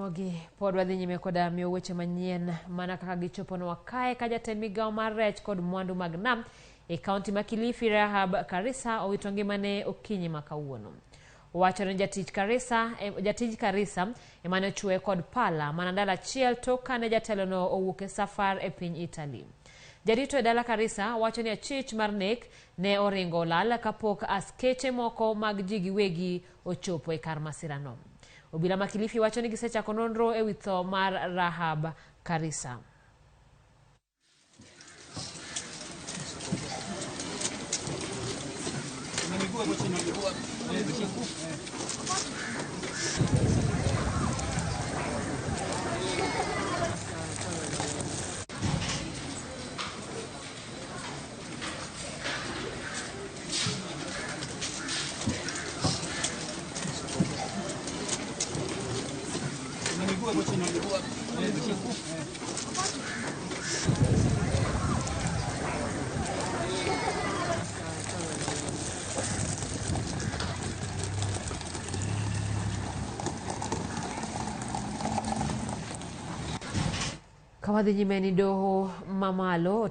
Ramogi, pod wadhi nyime koda miyo weche manyien mana kaka gichoponwa kae ka jatend migawo mar rech kod mwandu mag nam e kaunti ma Kilifi Rahab Karisa owito ngimane okinyi ma kawuono. Wachore ni jatich Karisa, jatij Karisa emane ochwoye kod pala mana ndalo achiel tok kane jatelono owuok e safar e piny Italy. Jarito e dala Karisa wacho ni achich mar nek ne oringo olal kapok askeche moko mag ji giwegi ochopo e kar masirano. Obila ma Kilifi wacho ni gisechako nonro e wi tho mar Rahab Karisa. Kawadhi nyime ni doho mamalo.